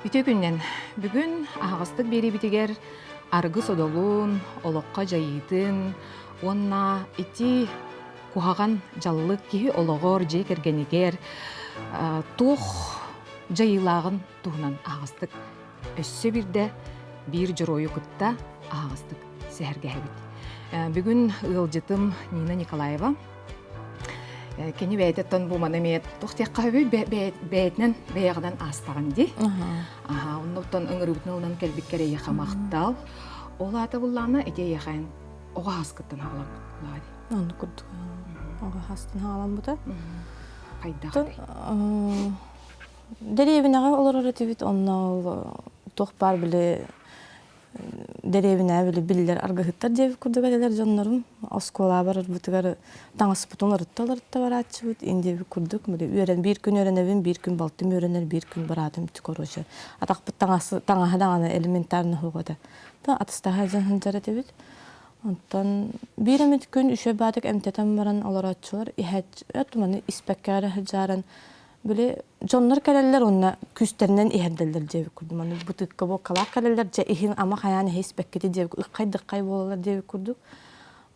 Үтүө күннэн! Бүгүн аһаҕастык биэриибитигэр арыгы содулун, олоххо дьайыытын уонна ити куһаҕан дьаллык киһи олоҕор, дьиэ кэргэнигэр туох дьайыылааҕын туһунан аһаҕастык өссө биирдэ биир дьоруойу кытта аһаҕастык сэһэргэһэбит. Бүгүн ыалдьытым Нина Николаева. Кини бэйэтиттэн бу маны эмиэ туох диэххэ сөбүй бэйэтинэн бэйэҕинэн аастаҕын дии. Аха, оннуттан ыҥырыыбытын ылынан кэлбиккэр эйиэхэ махтал. Ол аата буллаана ити эйиэхэ оҕо хаскыттан хаҕаламмыт булаа дии. Онну курдук оҕо хастан хаҕаламмыта. Хайдах Дэриэбинэҕэ олорор этибит, онно ол туох баар били дэриэбинэҕэ били биллэр аргыһыттар диэбит курдук этилэр дьоннорум. Оскуолаҕа барарбытыгар таҥаспытын уларытта-уларытта барааччыбыт, ин диэбит курдук. Били үөрэн биир күн үөрэнэбин, биир күн балтым үөрэнэр, биир күн быраатым короче атахпыт таҥасы таҥаһа даҕаны элементарно суох этэ. Атастаһа сылдьар этибит. Онтон биир эмит күн үчүгэй баатык эмтэтэн баран олорооччулар иһээччи маны испэккэ эрэ сылдьааран Били дьоннор кэлэллэр уонна күүстэринэн иһэрдэллэр диэбит курдук. Маны бытыыкка буоккалаах кэлэллэр дьэ иһин ама хайаан иһэ испэккити диэбит ыкхай-дыкхай буолаллар диэбит курдук.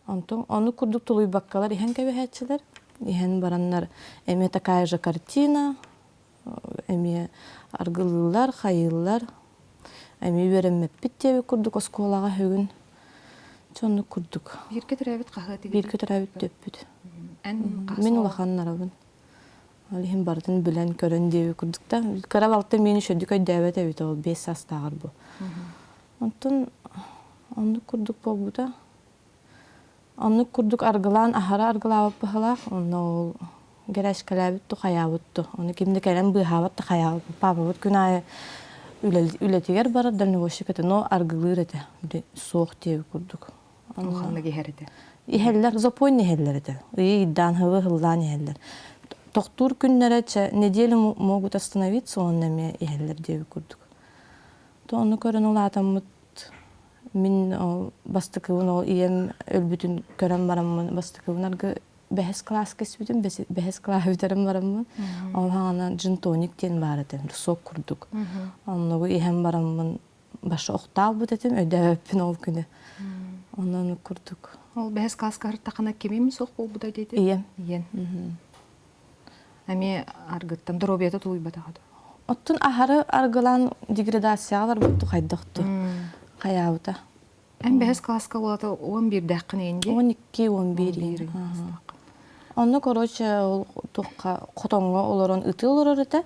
Онтон ону курдук тулуйбаккалар иһэн кэбиһээччилэр. Иһэн бараннар эмиэ такая же картина, эмиэ аргылыыллар, хайыыллар. Эмиэ үөрэммэппит диэбит курдук оскуолаҕа бүгүн. Дьэ оннук курдук. Бииргэ төрөөбүт хаһыат Бииргэ төрөөбүт түөппүт. Эн Мин улаханнарабын. Ол иһин барытын билэн, көрөн диэбит курдук да. Кыра балтым миин үчүгэйдик өйдөөбөт эбит ол 5 саастааҕар бу. Онтон оннук курдук буолбута. Оннук курдук аргылаан аһара аргылаабыт быһалаах. Онно ол гэрээшкэлээбит ту хайаабыт ту. Ону ким да кэлэн быыһаабат да хайаабыт. Папабыт күн аайы үлэтигэр барар дальнобойщик этэ, но аргылыыр этэ. Суох диэбит курдук. Улаханнык иһэр этэ. Иһэллэр, запойно иһэллэр этэ. Ыйы ыйдаан, һылы һыллаан иһэллэр. Тохтуур күннэрэ чэ неделю могут остановиться уонна эмиэ иһэллэр диэбит курдук. То ону көрөн улаатаммыт мин ол бастакыбын ол ийэм өлбүтүн көрөн бараммын бастакыбын аргы бэһис кылааска испитим бэһис кылааһы бүтэрэн бараммын ол хаҥана джин-тоник диэн баар этэ сок курдук оннугу иһэн бараммын баша охтаалбыт этим, өйдөөбөппүн ол күнү. Онон курдук. Ол бэһис класска ыртахына кимим суох буолбута диэти? Ийэм. Ийэн. Эмиэ аргыттан доруобуйата тулуйбатаҕа дуо? Оттон аһары аргылаан деградацияҕа барбытту хайдахту хайаабыта. Эн бэһис класска уолата 11-дээххин иин дии? 12, 11 Онно, короче, ол туохха хотоҥҥо олорон ытыы олорор этэ.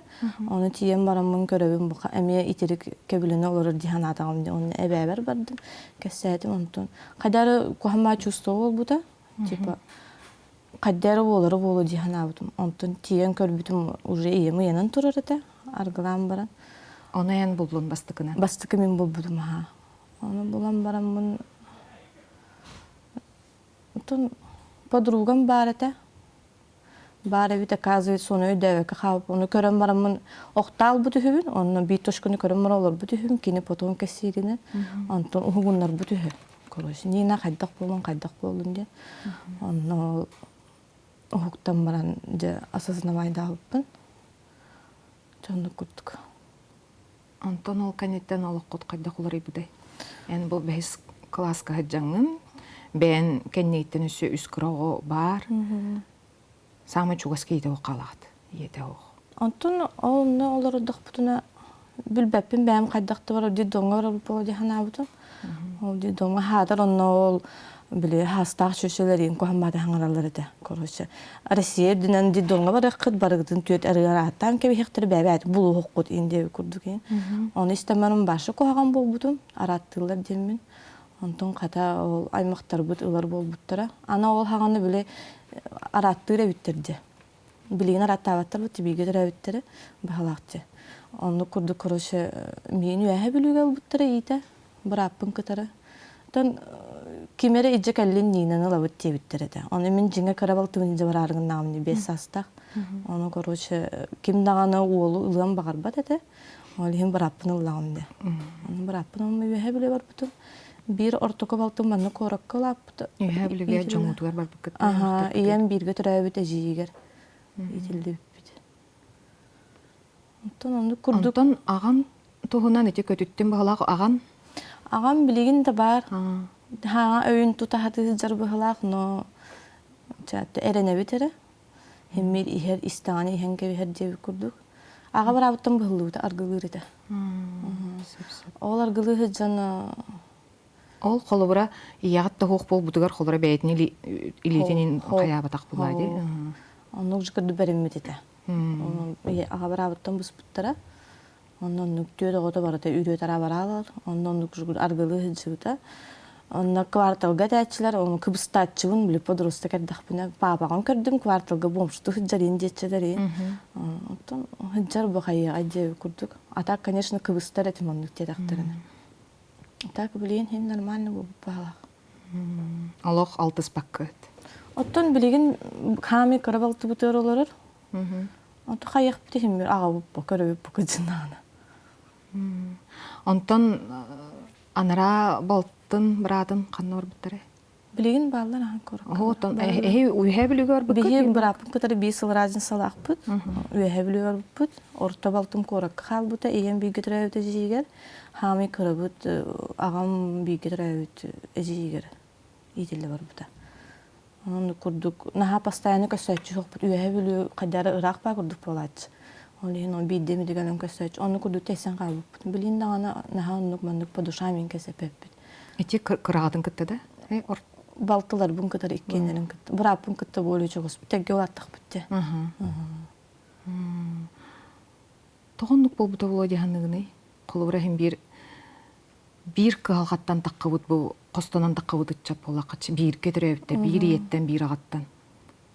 Ону тиийэн бараммын көрөбүн бука эмиэ итирик кэбилэнэ олорор дии санаатаҕым дии. Онно эбээбэр бардым, кэпсээтим онтон. Хайда эрэ куһаҕан чувство буолбута. Типа хайда эрэ буолара буолуо дии санаабытым. Онтон тиийэн көрбүтүм уже ийэм ыйанан турар этэ, аргылаан баран. Ону эн буллун бастакынан? Бастакы мин булбутум аһаа. Ону булан бараммын Оттон подругам баар этэ. Баар эбит, оказывается, ону өйдөөбөккө хаалбыт. Ону көрөн бараммын охтаалбыт үһүбүн, онно биир точканы көрөн баран олорбут үһүм, кини потом кэссииринэн, онтон уһугуннарбыт үһү. Короче, Нина хайдах буоллун, хайдах буоллун диэн. Онно уһуктан баран дьэ осознавайдаабыппын. Дьэ оннук курдук. Онтон ол кэнниттэн олоххут хайдах уларыйбытай? Эн бу бэһис кылааска сылдьаҥҥын, бэйэн кэнниттэн өссө үс кыра оҕо баар. Саамай чугас киһитэ оһох хаалаҕыт, ийэтэ оһох. Онтон онно олордохпутуна билбэппин бэйэм хайдах да барар детдомҥа барар буолуо дии санаабытым. Ол детдомҥа хаатар онно ол били хаастаах чүөчэлэриин куһаммаата хаҥараллар этэ. Короче, Россия үрдүнэн детдомҥа барыаххыт, барыгытын түөрт арыгар ааттаан кэбиһиэхтэрэ, бэйэбээт булуоххут ин диэбит курдук. Ону истэммэрим башы куһаҕан буолбутум, арааттыыллар диэммин. Онтон хата ол аймахтарбыт ылар буолбуттара. Аны ол хаҕаны били арааттыыр эбиттэр дьэ. Билигин арааттаабаттар бу тибиигэ төрөөбүттэрэ баһылаахчы. Оннук курдук, короче, миин үөһэ бүлүүгэ ылбыттара иитэ, бырааппын кытары. Оттон ким эрэ илдьэ кэллин Нинаны ылабыт диэбиттэр этэ. Ону мин дьиҥэ кыра балтыбын илдьэ бараары гыннаҕым дии, 5 саастаах. Ону, короче, ким даҕаны уолу ылыан баҕарбат этэ. Ол иһин бырааппын ыллаҕым дии. Ону бырааппын ылма үөһэ бүлүү барбытым. Биир ортоку балтым манна куоракка улааппыта. Үөһэ Бүлүүгэ дьоҥҥутугар барбыккыт Аһаа, ийэм бииргэ төрөөбүт эдьиийигэр иитиллибиппит. Онтон оннук курдук Онтон аҕам туһунан ити көтүттүн быһылаах аҕан? Аҕам билигин да баар. Хаҥа өйүн тута сатыы сылдьар быһылаах, но эрэнэбит эрэ. Химмир иһэр, истэҕинэ иһэн кэбиһэр диэбит курдук. Аҕа бараабыттан быһыллыбыта, аргылыыр этэ. Ол аргылыы сылдьан Ол холобура ийэҕит тоһуох буолбутугар холобура бэйэтин илиитин хайаабатах буолаа дии. Оннук же кырды бэриммит этэ. Аҕа бараабыттан буспуттара. Онно оннук түөрт оҕото барыта үрүө тараа бараалар. Онно оннук аргылыы сылдьыбыта. Онно кварталга этээччилэр, ону кыбыстааччыбын, били подросток эрдэхпинэ паапаҕын көрдүм, кварталга бомжту сылдьарыын диэччилэрин. Оттон сылдьар бу хайыаҕай диэбит курдук. А так, конечно, кыбыстар этим оннук диэтэхтэринэ. Так, билигин иһин нормально буолбут баһылаах. Олох алтыспаккыт. Оттон билигин хаамый кыра балтыбытыгар олорор. Онто хайыахпыт иһин аҕабыппа, көрөбүппэ кыдьынаана. Онтон анараа балтын, быраатын ханна барбыттара? Билигин бааллар ахан курдук. Оттон эһи үөһээ Бүлүүгэ барбыккыт? Биһи бырааппын кытары биир сыл разницалаахпыт. Үөһээ Бүлүүгэ барбыппыт. Орто балтым куоракка хаалбыта. Ийэм бииргэ төрөөбүт эдьиийигэр. Хаамый кырабыт аҕам бииргэ төрөөбүт эдьиийигэр иитиллэ барбыта. Онон курдук наһаа постоянно көссөөччү суохпут. Үөһээ Бүлүү хайдары ыраах баа курдук буолааччы. Ол иһин ол биирдэ эмитигэнэн көссөөччү. Онну курдук тэйсэн хаалбыппыт. Билин даҕаны наһаа оннук маннык по душам иҥ кэсэппэппит. Ити кыраҕатын кытта да? Балтыларбын кытары иккиэннэрин кытта. Бырааппын кытта более чугас. Тэҥкэ улааттахпыт дии. Тоҕо оннук буолбута буолуо дии саныыгыный? Холобура иһин биир биир кыһалҕаттан таххыбыт бу хостонон таххыбыт ыччат буоллахха бииргэ төрөөбүттэр биир ийэттэн биир аҕаттан.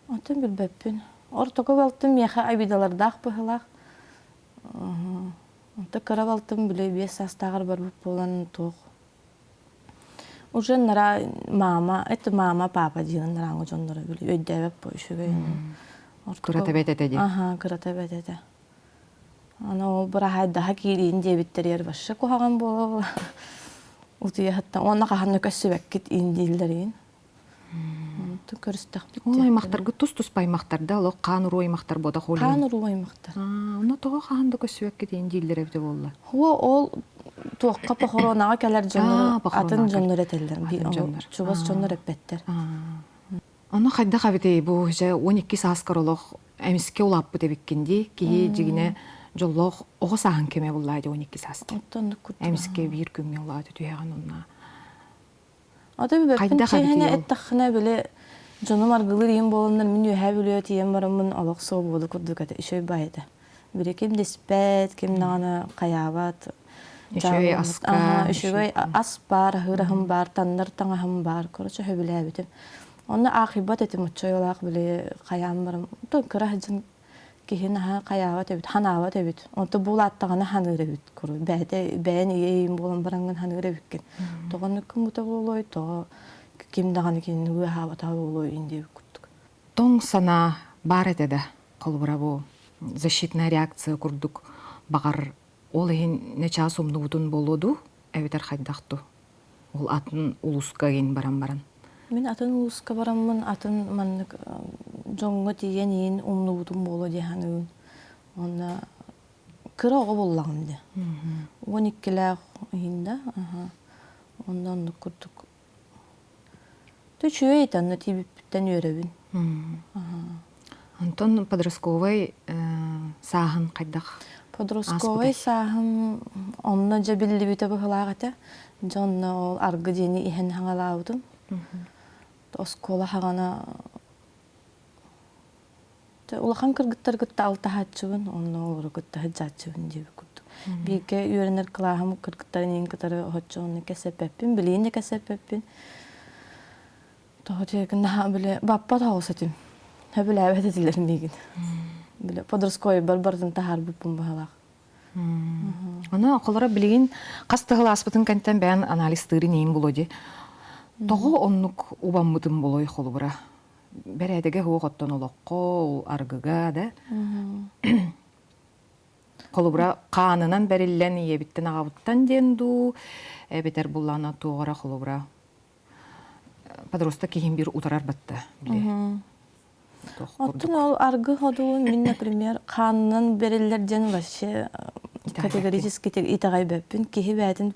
Оттон билбэппин. Ортоку балтым миэхэ обидалардаах быһыылаах. Онто кыра балтым били биэс саастааҕар барбыт буолан туох уже нара мама это мама папа диэн нарааҥы дьонноро били өйдөөбөт бу үчүгэй Кырата бэт этэ дии. Аха, кырата бэт этэ. Аны ол быраһаайдаһа киириин диэбиттэригэр вообще куһаҕан буола утуйаһыттан уонна хаһан да көссүбэккит иин дииллэриин. Көрүстэхпит. Ол аймахтаргыт тус-туспа аймахтарда олох хаан уруу аймахтар буота холин. Хаан уруу аймахтар. Онно тоҕо хаһан да көссүбэккит иин дииллэр эбитэ буолла. Хуо ол туохха похоронаҕа кэлэр дьоннор атын дьоннор этэллэр. Чугас дьоннор эппэттэр. Ону хайдах эбитий бу дьэ 12 сааскар олох эмискэ улааппыт эбиккин дии. Киһи дьигинэ дьоллоох оҕо сааһын кэмэ буллаа дии 12 сааста. Эмискэ биир күҥҥэ улаата түһэҕин онно. Ата билбэппин чиэһинэ эттэххинэ били дьонум аргылыыр ийэм буоланнар мин үөһээ Бүлүүгэ тиийэн бараммын олох свобода курдук этэ үчүгэй баай этэ. Били ким да испэт, ким даҕаны хайаабат. Үчүгэй аска. Үчүгэй ас баар, аһыыр аһым баар, таннар таҥаһым баар. Короче, сөбүлээбитим. Онно аахыйбат этим оччо били хайаан барам. Кыра сылдьан киһи наһаа хайаабат эбит, ханаабат эбит. Онто буулааттаҕына ханыыр эбит куру. Бэйэтэ бэйэн ийэ буолан бараҥҥын ханыыр эбиккин. Тоҕо оннуккун буолуой, тоҕо ким даҕаны кинини быыһаабатаҕа буолуой диэбит курдук. Тоҥ санаа баар этэ да, холобура бу защитная реакция курдук баҕар ол иһин нечаас умнубутун буолуо дуу, эбэтэр хайдах дуу? Ол атын улууска иһин баран баран. Мин атын улууска бараммын атын маннык дьоҥҥо тиийэн иин умнубутум буолуо дии саныыбын. Уонна кыра оҕо буоллаҕым дии. 12-лээх иһин да, онно оннук курдук. Үчүгэй этэ, онно тиийбиппиттэн үөрэбин. Онтон подростковай сааһын хайдах Подростковай сааһым онно дьэ биллибитэ быһыылаах этэ. Дьэ онно ол аргы диэни иһэн хаҥалаабытым. Оскуола хаҕана улахан кыргыттар кытта алтаһааччыбын, онно олору кытта сылдьааччыбын диэбит курдук. Бииргэ үөрэнэр кылааһым кыргыттарын иһин кытары оһоччу онно кэсэппэппин, билигин да кэсэппэппин. Тоҕо диэкин наһаа били баппат оҕус этим. Сөбүлээбэт этилэр миигин. Били подростковайбар барытын таһаарбыппын быһалаах. Ону холоро билигин хас тыһылааспытын кэнтэн бэйэн анализтыырын иин було ди. Тоҕо оннук убаммытын болой холубура. Бэрээдэгэ хуох оттон олоххо, аргыга да. Холобура хаанынан бэриллэн ийэбиттэн аҕабыттан диэн дуу, эбэтэр буллаана туоҕара холобура подросток киһим биир утарар батта били. Оттон ол аргы ходугун мин, например, хаанынан бэриллэр диэн вообще. Категорически итэҕэйбэппин. Киһи бэйэтин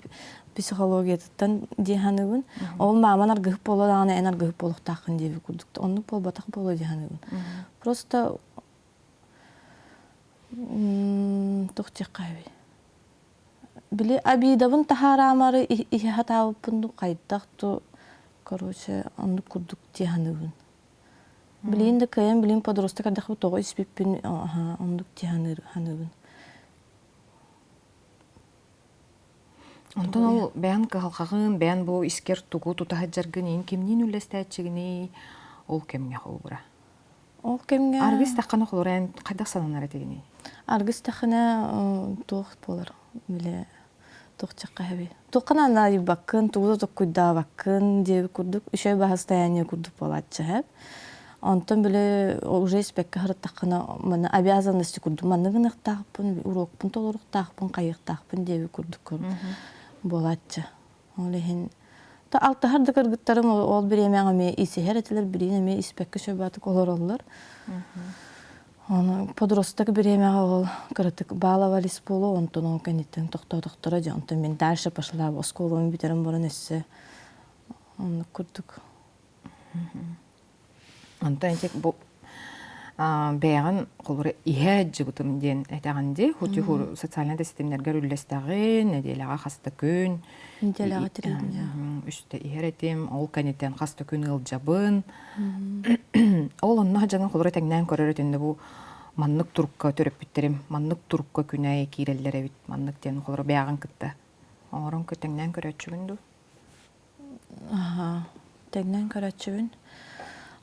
психологиятыттан дии саныыбын. Ол мааман аргыһып буолуо даҕаны эн аргыһып буолуохтааххын диэбит курдук. Оннук буолбатах буолуо дии саныыбын. Просто туох диэххэ эбий. Били обидабын таһаараамары иһэ сатаабыппын дуу хайдах дуу короче оннук курдук дии саныыбын. Билигин да кыайан билигин подросток эрдэхпин тоҕо испиппин оннук дии саныыбын. Онтон ол бэйэн кыһалҕаҕын, бэйэн бу искэр тугу тута сылдьаргын иин кимниин үллэстээччигиний ол кэмҥэ холобура? Ол кэмҥэ Аргыс таххана холобура эн хайдах сананар этигиний? Аргыс таххана туох буолар бile туох чахха Туохха наадыйбаккын, тугу да токкуйдаабаккын диэбит курдук үчүгэй баһыстайаанньа курдук буолааччы сөп. Онтон били уже испэккэ сырыттаххына маны обязанности курдук маннык гыныахтаахпын, уруокпун толоруохтаахпын, хайыахтаахпын диэбит курдук буолааччы. Ол иһин та алтыһар да кыргыттарым ол бириэмэҕэ эмиэ исиһэр этилэр, билигин эмиэ испэккэ сөбөтүк олороллор. Ону подросток бириэмэҕэ ол кыратык баловались буолуо, онтон ол кэнниттэн тохтоотохторо дьэ, онтон мин дальше пошла оскуолабын бүтэрэн баран өссө оннук курдук. Онтон ити бу бэйэҕин холобура иһэ дьыбытым диэн этэҕин дии, хоть социальнай да ситимнэргэр үллэстэҕин, нэдиэлэҕэ хас да күн Нэдиэлэҕэ тириэбин үстэ иһэр этим, ол кэнниттэн хас да күн ыалдьабын. Ол онно дьаҥын холобура тэҥнээн көрөр этим да бу маннык турукка төрөппүттэрим маннык турукка күнэ киирэллэр эбит, маннык диэн холобура бэйэҕин кытта оҥорон тэҥнээн көрөөччүгүн дуу? Аһаа, тэҥнээн көрөөччүбүн.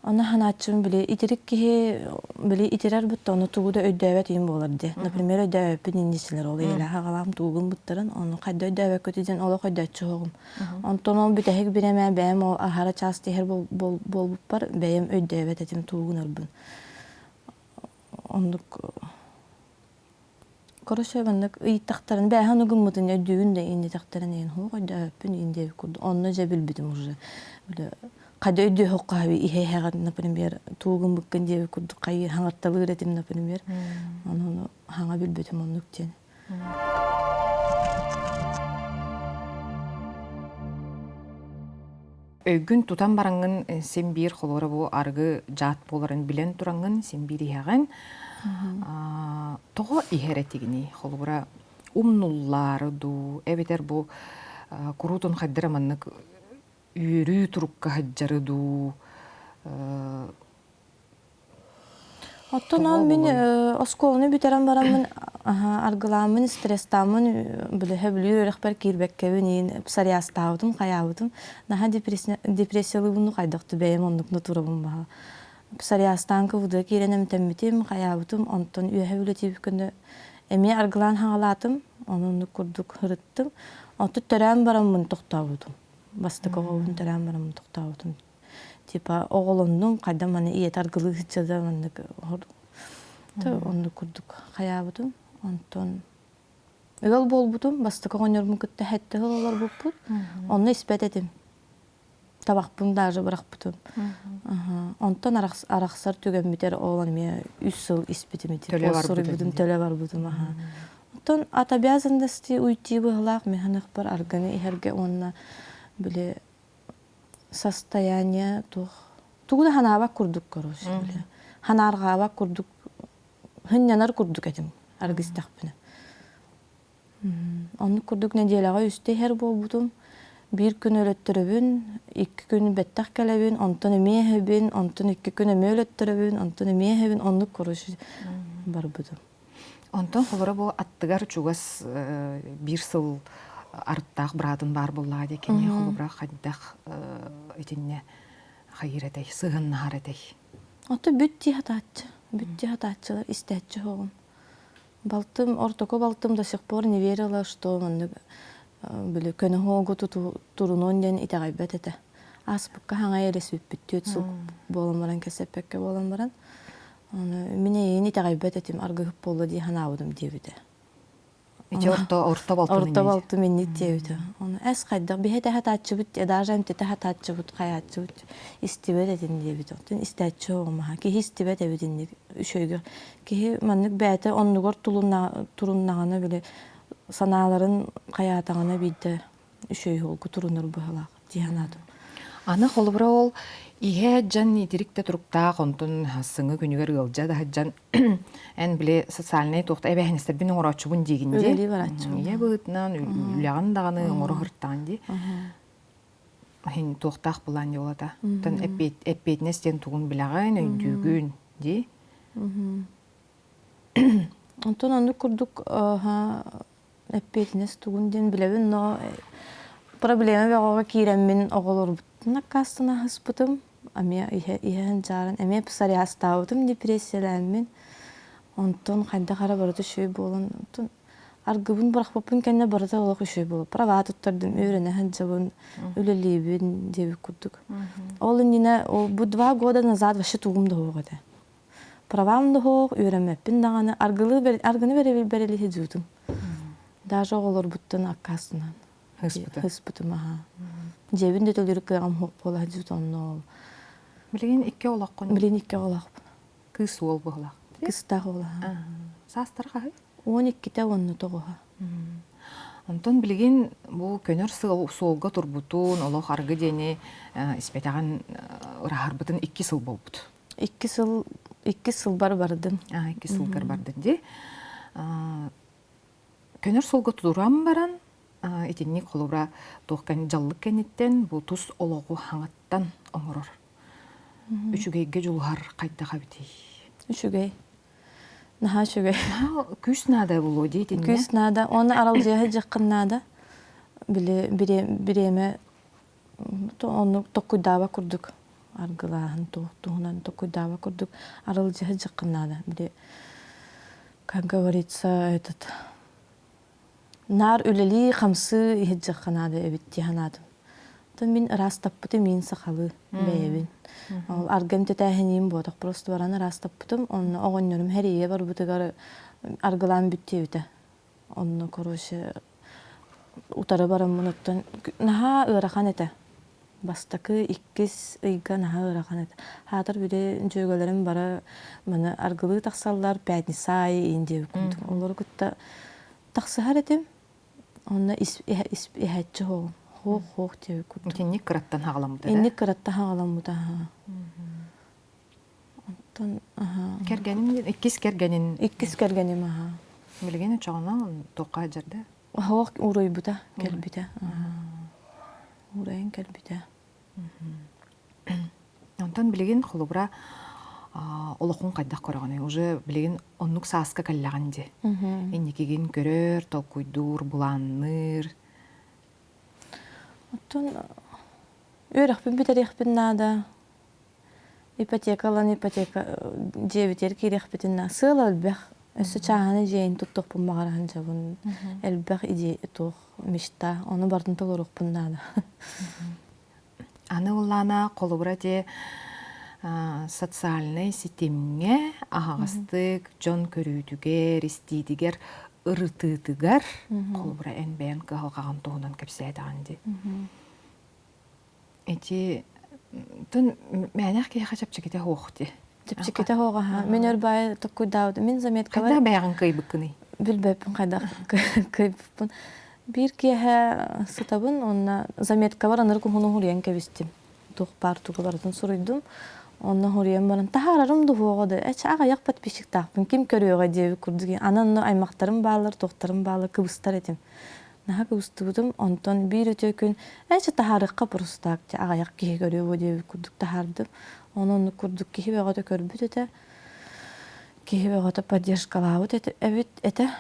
Ону санааччыбын били итирик киһи били итирэр бутта ону тугу да өйдөөбөт иһин буолар дии. Например, өйдөөбөппүн иннисилэр ол ийэлээх аҕалаам тугун буттарын ону хайда өйдөөбөккүт диэн олох өйдөөччү оҕум. Онтон ол бүтэһик бириэмэ бэйэм ол аһара чаас тиһэр буолбуппар бэйэм өйдөөбөт этим тугу гынарбын. Оннук Короче, маннык ыйыттахтарын бээһэн угуммутун өйдүүгүн да иннитэхтэрин иһин хуох өйдөөбөппүн иин диэбит курдук онно дьэ билбитим уже били хайда өйдүөххэ иһэ-иһэҕин например туугуммуккун диэбит курдук хайыы хаҥарталыыр этим например ону хаҥа билбитим оннук диэн. Өйгүн тутан бараҥҥын син биир холуора бу арыгы дьаат буоларын билэн тураҥҥын син биир иһэҕин. Тоҕо иһэр этигиний? Холобура, умнуллаары дуу, эбэтэр бу куруутун хайдара маннык үөрүү турукка сылдьары дуу, Оттон тоҕо ол мин буолуой? оскуоланы бүтэрэн бараммын аргылааммын, стресстааммын билиһэ бүлүү үөрэхпэр киирбэккэбин иин псориазтаабытым, хайаабытым. Наһаа депрессиялыыбын хайдах да бэйэм оннук натурабын баһа. Псориазтаан КВД киирэн эмтэммитим, хайаабытым, онтон үөһэ үлэтиибит күнү эмиэ аргылаан хаҥалаатым, ону оннук курдук ырыттым. Оттон төрөөн бараммын тохтообутум. Бастакы оҕобун төрөөн бараммын тохтообутум. Типа оҕолоннум, хайда маны ийэтэ аргылыы сылдьа маннык оннук курдук хайаабытым. Онтон ыал буолбутум, бастакы оҕонньорбун кытта сэттэ сыл олорбуппут. Онно испэт этим. Табахпын даже бырахпытым. Онтон арахсар түгэммитэр ол эмиэ үс сыл испитим ити. Төлө барбытым. Суруйбутум төлө барбытым. Оттон от обязанности уйти быһылаах механыхпар аргыны иһэргэ уонна били состояние туох тугу да ханаабат курдук короче били ханаарҕаабат курдук сынньанар курдук этим аргыстахпына. Оннук курдук нэдиэлэҕэ үстэ иһэр буолбутум. Биир күн өлөттөрөбүн, икки күн бэттэх кэлэбин, онтон эмиэ иһэбин, онтон икки күн эмиэ өлөттөрөбүн, онтон эмиэ иһэбин, оннук короче барбытым. Онтон холоро бу аттыгар чугас биир сыл арыттаах быраатын баар буоллаҕа дии кини холобура хайдах итиннэ хайыыр этэй, сыһыннаһар этэй? Ото бүт дии хатааччы, бүт дии хатааччылар истээччи оҕом. Балтым, ортоку балтым до сих пор не верила, что маннык били көнөһуогу турунуон диэн итэҕэйбэт этэ. Ааспыкка хаҥай эрэ сүппүт түөрт сыл буолан баран кэсэппэккэ буолан баран Аны мин эйигин итэҕэйбэт этим, аргыһыт буолла дии санаабытым диэбитэ. Ити орто орто балтын Орто балтым инник диэбитэ. Ону эс хайдах биһи этэ сатааччыбыт, даже эмтэтэ сатааччыбыт, хайааччыбыт истибэт этин диэбитэ. Оттон истээччи оҕомаһа. Киһи истибэт эбит инник үчүгэйгэ. Киһи маннык бэйэтэ оннугар туруннаҕына били Санааларын хайаатаҕына биирдэ үчүгэй уолга турунар быһыылаах дии санаатым. Аны холобура ол иһэ дьон итирик да туруктаах, онтон сыҥы күнүгэр ыалдьа да сылдьан эн били социальнай туохта эбээһинэстэрбин оҥорооччубун диигин дии. Үлэлии барааччыбын. Ийэ быһыытынан үлэҕин даҕаны оҥоро сырыттаҕын дии. Иһин туохтаах былаан дьолата. Оттон эппиэтинэс диэн тугун билэҕин, өйдүүгүн дии. Онтон оннук курдук эппиэтинэс тугун диэн билэбин, но проблема бөҕөҕө киирэммин оҕолорбуттан аккаастана аһыспытым. Эмиэ иһэн дьааран, эмиэ псориазтаабытым, депрессиялээммин. Онтон хайдах эрэ барыта үчүгэй буолан, онтон аргыбын бырахпыппын кэннэ барыта олох үчүгэй буолла. Права туттардым, үөрэнэ сылдьабын, үлэлиибин диэбит курдук. Ол иннинэ, бу 2 года назад вообще тугум да суох этэ. Правам да суох, үөрэммэппин даҕаны, аргылыы аргыны бэрилиһи дьуутум. Даже оҕолорбуттан аккаастанан Ыспытым. Ыспытым аха. Дьиэбин да төлүүр кыаҕым суох буола дьуут онно ол. Билигин икки олоххун. Билигин икки оҕолоохпун. Кыыс уол быһылаах. Кыстаах уол аха. Саастар хаһый? 12-тэ уонна тоҕуһа. Онтон билигин бу көнөр суолга турбутун, олох аргы диэни испэтэҕин ырааһырбытын 2 сыл буолбут. 2 сыл 2 сылбар бардым. 2 сылгар бардын дии. Көнөр суолга туран баран, итинник холобура туох дьаллык кэнниттэн бу тус олоҕу хаҥаттан оҥорор. Үчүгэйгэ дьулуһар хайдах эбитий? Үчүгэй. Наһаа үчүгэй. Күүс наада буолуо дии итиннэ. Күүс наада. Уонна аралдьыйа дьаххын наада. Били бириэмэ оннук токкуйдааба курдук аргылааһын туһунан токкуйдааба курдук аралдьыһа дьаххын наада. Били как говорится, этот наар үлэлии хамсыы иһирдьэххэ наада эбит дии санаатым. Оттон мин ыраастаппытым мин сахалыы бэйэбин. Ол аргым тэтээһиниим буотах просто баран ыраастаппытым. Онно оҕонньорум хэрийэ барбытыгар аргылаан бүттүөбүтэ. Онно короче утары бараммын оттон наһаа ыарахан этэ. Бастакы, иккис ыйга наһаа ыарахан этэ. Хаатар били дьүөгэлэрим бары маны аргылыы тахсаллар, пятница аайы иин диэбит курдук. Олору кытта тахсыһар этим. Онно иһээччи хоҕум. Хоох-хоох диэбит курдук. Итинник кыраттан хаҕаламмыта Инник кыраттан хаҕаламмыта. Онтон Кэргэним иккис кэргэнин Иккис кэргэним аха. Билигин очоҕуна туохха дьарда? Хоох уруйбута кэлбитэ. Уурайан кэлбитэ. Онтон билигин холобура олохун хайдах көрөҕүнүй? Уже билигин оннук сааска кэллэҕин дии. Инникигин көрөр, толкуйдуур, былаанныыр. Оттон үөрэхпин бүтэриэхпин наада. Ипотека ылан ипотека дьиэбитигэр киириэхпитин наада. Сыал элбэх. Өссө чааһынай дьиэни туттуохпун баҕараһын дьабын. Элбэх идея туох мечта. Ону барытын толоруохпун наада. Аны улаана холобура те социальнай ситимҥэ аһаҕастык дьон көрүүтүгэр, истиитигэр, ырытыытыгар холобура эн бэйэн кыһалҕаҕын туһунан кэпсээтэҕин дии. Ити тун мээнэх киһиэхэ чэпчэкитэ суох дии. Чэпчэкитэ суох аха. Мин өр баайы токкуйдаабытым. Мин заметкабар Хайдах бэйэҕин кыайбыккыный? Билбэппин хайдах кыайбыппын. Биир киэһэ сытабын уонна заметкабар анырык уһун уһуруйан кэбистим. Туох баар тугу барытын суруйдум. Онно уһуруйан баран таһаарарым дуһуоҕа да эч аҕыйах подписчиктаахпын ким көрүөҕэ диэбит курдук аны онно аймахтарым бааллар, туохтарым бааллар кыбыстар этим. Наһаа кыбыстыбытым. Онтон биир үтүө күн эчи таһаарыахха просто аҕыйах киһи көрүө диэбит курдук таһаардым. Ону оннук курдук киһи бөҕөтө көрбүт этэ. Киһи бөҕөтө поддержкалаабыт эбит этэ.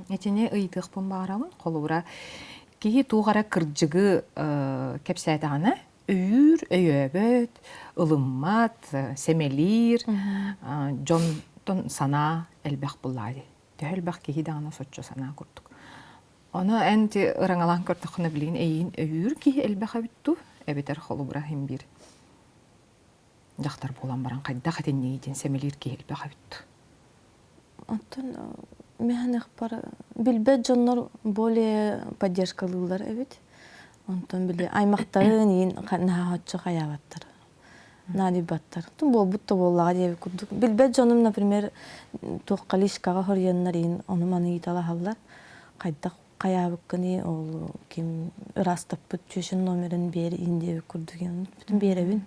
Итини ыйытыахпын баҕарабын. Холобура, киһи туох эрэ кырдьыгы кэпсээтэҕинэ, өйүүр, өйөөбөт, ылыммат, сэмэлиир, дьонтон санаа элбэх буллаа дии. Төһө элбэх киһи даҕаны соччо санаа курдук. Ону эн ти ыраҥалаан көрдөххүнэ билигин эйиин өйүүр киһи элбэх эбит дуу, эбэтэр холобура иһин биир дьахтар буолан баран хайдах итинниги диэн сэмэлиир киһи элбэх эбит дуу? Оттон миһаныахпар билбэт дьоннор более поддержкалыыллар эбит. Онтон били аймахтарын иин наһаа оччо хайаабаттар. Наадыйбаттар. Буолбут да буоллаҕа диэбит курдук. Билбэт дьонум, например, туохха личкаҕа хоруйаннар иин ону-маны ыйыталаһаллар. Хайдах хайаабыккыный ол ким ыраастаппыт чүөчэн номерын биэр иин диэбит курдук бүтүн биэрэбин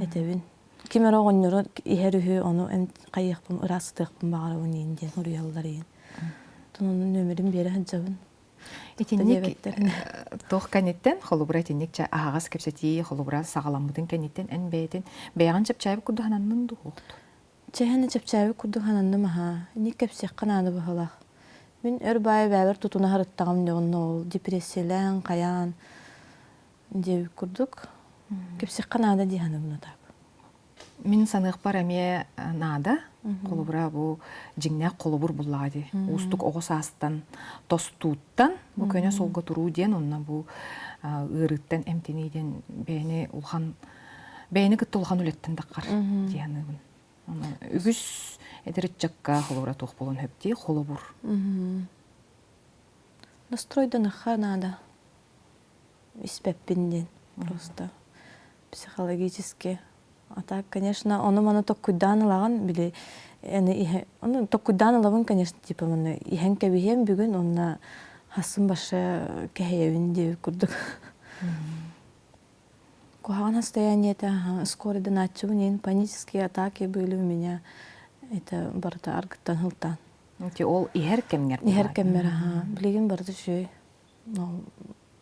этэбин. Ким эрэ оҕонньору иһэр үһү ону эн хайыахпын ыраастыахпын баҕарабын иин диэн суруйаллар иин. Оттон ону нөмерин биэрэ сылдьабын. Итинник туох кэнниттэн холобура итинник чэ аһаҕас кэпсэтии холобура саҕаламмытын кэнниттэн эн бэйэтин бэйэҕин чэпчээбит курдук сананнын дуу Чэһэни чэпчээбит курдук сананным аһаа. Инник кэпсиэххэ наада быһыылаах. Мин өр баайы бэйэбэр тутуна сырыттаҕым дьэ онно ол депрессиялээн, хайаан диэбит курдук. Кэпсиэххэ наада дии саныыбын так. Мин саныахпар эмиэ наада. Холобура бу дьиҥнээх холобур буллаҕа дии. Уустук оҕо саастан тостууттан бу көнө суолга туруу диэн онно бу ыарыыттан эмтэнии диэн бэйэни улахан бэйэни кытта улахан үлэттэн таххар дии саныыбын. Үгүс эдэр ыччакка холобура туох буолуон сөп дии холобур. Настройданыхха наада. Испэппин диэн просто психологически. А так, конечно, ону-маны токкуйдаан ылаҕын, били аны ону токкуйдаан ылабын, конечно, типа маны иһэн кэбиһиэм бүгүн, онно хасын башы кэһэйэбин диэбит курдук. Куһаҕан состояниета, скоро дынааччыбын иһин панические атаки были у меня. Это барыта аргыттан сылтаан. Ити ол иһэр кэмҥэр Иһэр кэммэр, аха. Билигин барыта үчүгэй.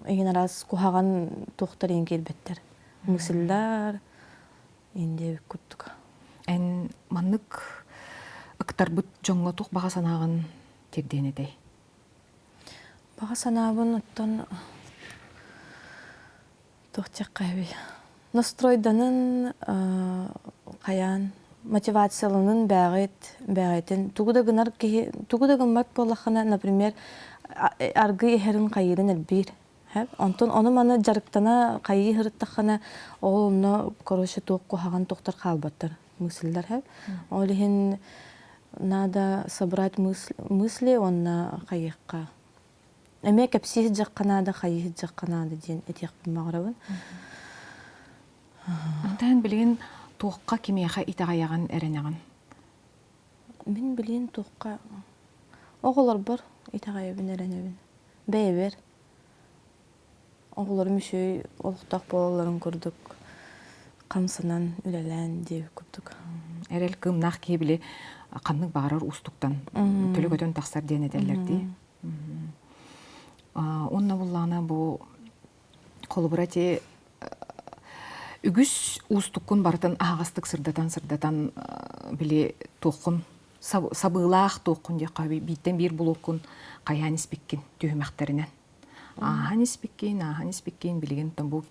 Эҥин араас куһаҕан туохтар иһин киирбэттэр. Мысльдар, иһин диэбит курдук. Эн маннык ыктарбыт дьоҥҥо туох баҕа санааҕын тиэрдиэн этэй? Баҕа санаабын оттон туох диэххэ Настройданын хайаан мотивацияланын бээҕит бээҕитин тугу да гынар киһи тугу да гыммат буоллаххына например аргы иһэрин хайыырын элбиир онтон ону-маны дьарыктана хайыы сырыттаххына ол онно короче туох куһаҕан туохтар хаалбаттар мысльдар ол иһин надо собрать мысли уонна хайыахха Эмиэ кэпсии сылдьыахха наада, хайыы сылдьыахха наада диэн этиэхпин баҕарабын. Онтон билигин туохха кимиэхэ итэҕэйэҕин эрэнэҕин? Мин билигин туохха оҕолорбор итэҕэйэбин эрэнэбин. Бэйэбэр. Оҕолорум үчүгэй олохтоох буолалларын курдук хамсанан, үлэлээн диэбит курдук. Эрэл кыымнаах киһи били ханнык баҕарар уустуктан төлө көтөн тахсар диэн этэллэр дии. Уонна буллаҕына бу холобура ити үгүс уустуккун барытын аһаҕастык сырдатан-сырдатан били туоххун сабыылаах туоххун диэххэ бииртэн биир булуоккун хайаан испиккин түһүмэхтэринэн. Ааһан испиккин, ааһан испиккин билигин бу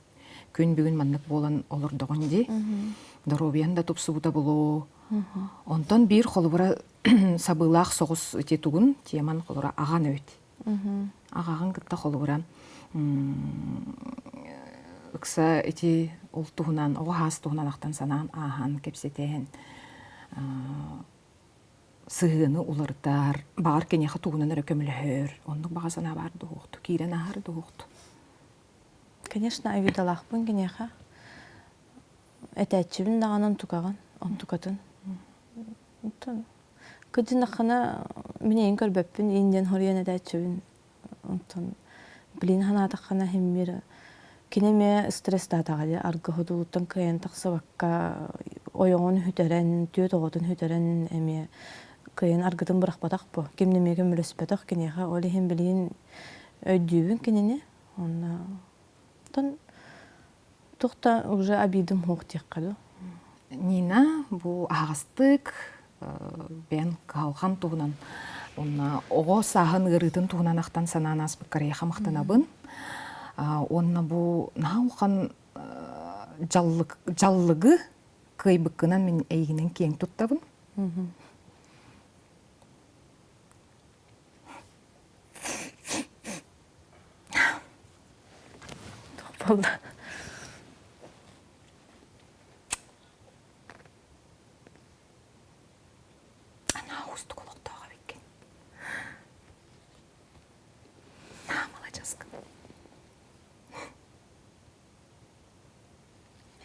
күн бүгүн маннык буолан олордоҕун дии. Доруобуйан да тупсубута булуу. Онтон биир холобура сабыылаах соҕус ити тугун теман холобура аҕан эбит. Аҕаҕын кытта холобура ыкса ити ол туһунан оҕо хаас туһунан ахтан санаан ааһан кэпсэтэн сыһыаны уларытар, баҕар киниэхэ тугунан эрэ көмөлөһөр, оннук баҕа санаа баар дуоһуохту, киирэн ааһар дуоһуохту. Конечно, обидалаахпын киниэхэ. Этээччибин даҕаны онтукаҕын, онтукатын. Оттон кыдьынаххына мин эйин көрбөппүн, иин диэн хоруйан этээччибин. Онтон билин санаатаххына иһиммир кини эмиэ стресстаатаҕа дии аргы ходулуттан кыайан тахсыбакка ойоҕун сүтэрэн, түөрт оҕотун сүтэрэн эмиэ кыайан аргытын бырахпатах буо. Ким да эмиэ көмөлөспөтөх киниэхэ. Ол иһин билигин өйдүүбүн кинини. Онно оттон туох да уже обидым суох диэххэ дуу. Нина бу аһаҕастык бэйэн кыһалҕан туһунан уонна оҕо сааһын ыарыытын туһунан ахтан санаан ааспыккар эйиэхэ махтанабын. Уонна бу наһаа улахан дьаллык, дьаллыгы кыайбыккынан мин эйигинэн киэҥ туттабын. Туох буолла? Анаа уустук олохтоох эбиккин. Наа маладьыаскын.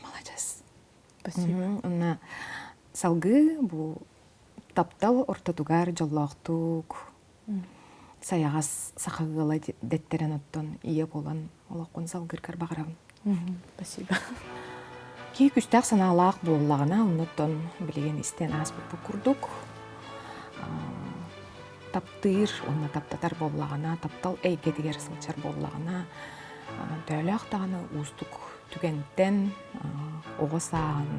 Маладьыас. Спасибо. Онно салгыы бу таптал ортотугар дьоллоохтук, Сайаҕас саха ыала дэттэрэн оттон ийэ буолан олоххун салгыргар баҕарабын. Спасибо. Киһи күстээх санаалаах буоллаҕына, оннуттан билигин истэн ааспыппыт курдук таптыыр уонна таптатар буоллаҕына, таптал эйгэтигэр сылдьар буоллаҕына, төһөлөөх даҕаны уустук түгэнтэн оҕо сааһын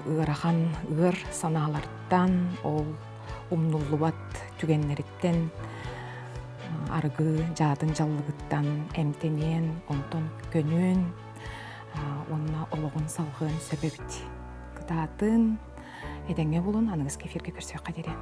ыарахан ыар санаалартан ол умнуллубат түгэннэриттэн арыгы дьаатын дьаллыгыттан эмтэниэн, онтон көнүөн уонна олоҕун салҕыан сөп эбит. Кытаатын, этэҥҥэ булун, аныгыскы эфиргэ көрсүөххэ диэри.